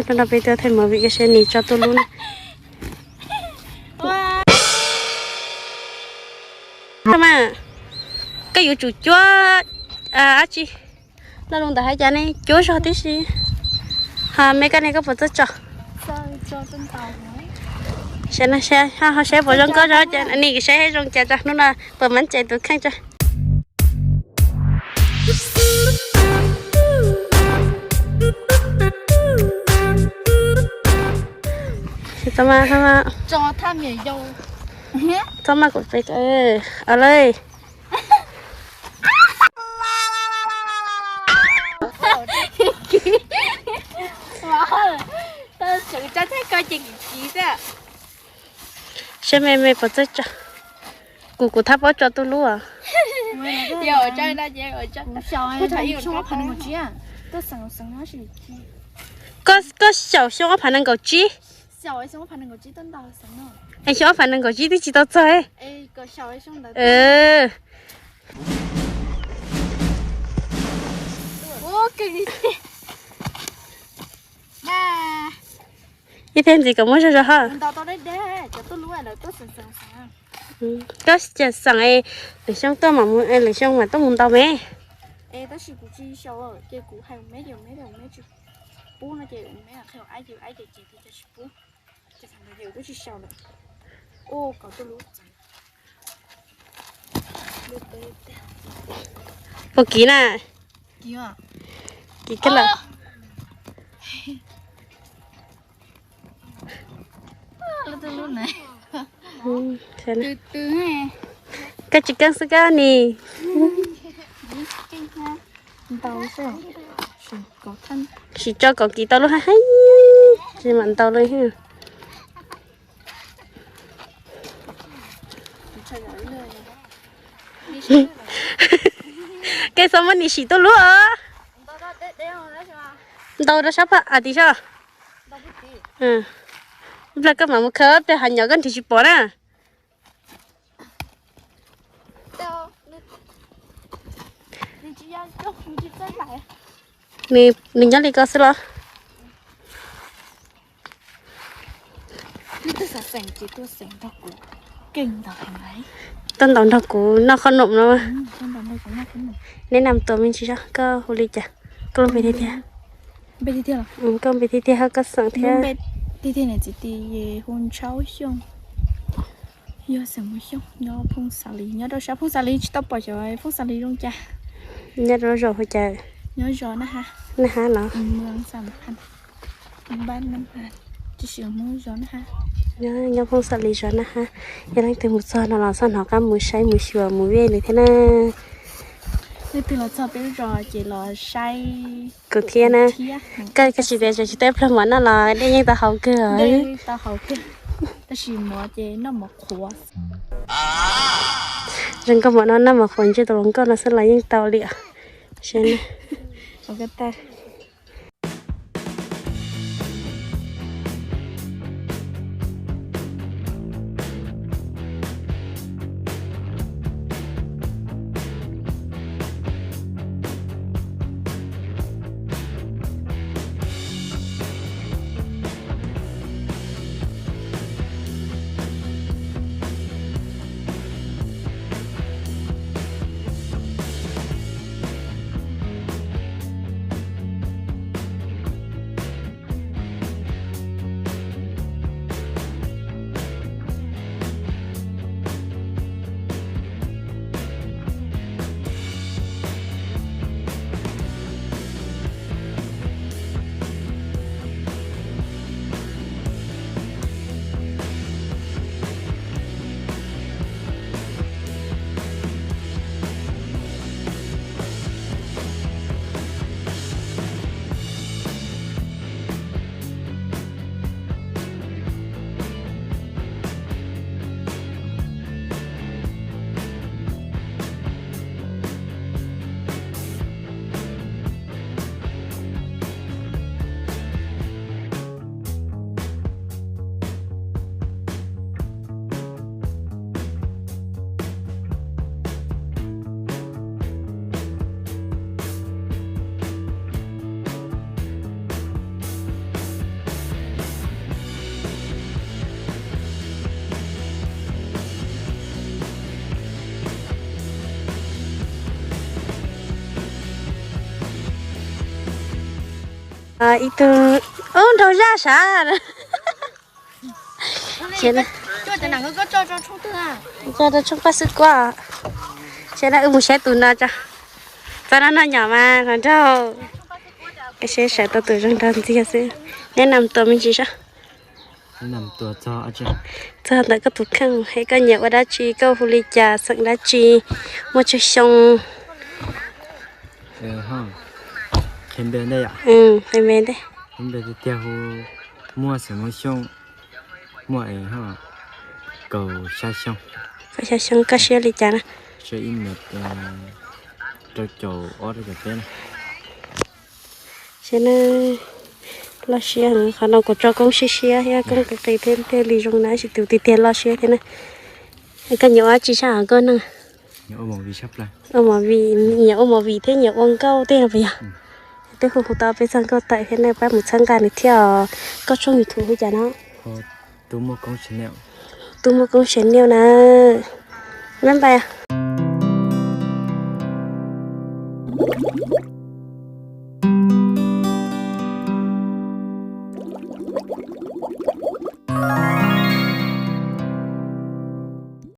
Rau no peb tuaj thaij movie koj saib Nis tso tuj lub na. Mas koj yuav tsum cuab dab tsi? Lo lus ntawd hais cas ne? Cuab zog tib si. Ho me koj ne, koj puas txawj tso? Saib no, saib, ho saib puas zoo nkauj zog cas, Nis saib zoo cas tso, hnub no puas mab cais tus kheej tso. Txhob maj, txhob maj. Txhob maj kuv peb, a lej. Saib me me puas txawj tso. Kuv, kuv thab paub tso tuj lub. Koj xyaum xyoo ob phav nees nkaum tsib. Es xyoo ob phav nees nkaum tsib twb tsis tau txog. Ib teg ntxiv kom muab zog zog hab. Koj xyaum xeem, lwm xyoo tuaj mam mus, lwm xyoo mam tuaj mus ntaus me. Puas kiv na? Kiv kawg lawm. Koj tsis keej xwb koj Nis. Sim tso kom kiv tau lub hab hab, tsis mam ntaus lawm. Koj txhob muab Nis sim tuj lub os. Ntaus rau sab pab a tim sab. Ib pliag koj mam mus khaws ib pliag hav nyom koj nrhiav tsis pom na. Nws nyob li ko xwb los? Tuaj ntaus nrog kuv noj qhob noom no. Neb nam tuam me ntsis zog, koj hu li cas? Koj lub npe tiag tiag? Koj npe tiag tiag hab koj xeem thiab? Hu Ntshauv Xyooj. Yog xeem Mus Xyooj, nyob Phooj Xav Lis, nyob rau sab Phooj Xav Lis, tsis tau pom xyov Phooj Xav Lis zoo cas. Nyob rau zos hu cas? Nyob zos Naj Hab. Naj Hab los? Nyob Phooj Xav Lis zos Naj Hab. Yog leej twg mus txog no los txhob hnov qab mus saib mus xyuas mus vej nws thiab na. Leej twg los txog peb lub zos ces los saib kuv thiab na. Koj tsis tias tsis teb plawg mov noj los dej yeej tau haus kawg. Zoo nkauj mov no noj mov qhuav ntsej tus hluas nkauj no xwb los yeej tau li os. Ib tug, ub, nraug zaj sav. Tso rau tshooj paj xwb kuab. Saib na, wb mus saib tus no tso. Txog no noj nyom mas hluas nraug. Koj saib sawv tau tus zoo nraug ntxiag xwb. Neb nam tuas me ntsis sab. Txog ntawm koj tus kheej es koj nyiam ua dab tsi, koj hu li cas, xeem dab tsi, muaj tsawg xyoo? Qhia npe ntej. Tiag hu Muaj Xeem Hmoob Xyooj, muaj kaum xya xyoo. Kaum xya xyoo, koj siab li cas na? Saib na, loj siab heev, qhov no kuv tso koob siab siab thiab koob qis qis thiaj li zoo na, tab sis tus tiag tiag loj siab thiab na. Koj nyiam ua dab tsi sab hauv nkauj neeg? Nyiam ua movie, nyiam ua movie thiab nyiam ua nkauj tej no puas yog? Twb hu hu tau peb txog nkauj tawm thiab na, pab mus txhawb nqa nws thiab os. Koj tshooj YouTube hu cas no? Tub Muaj Koob Channel na. Bye bye.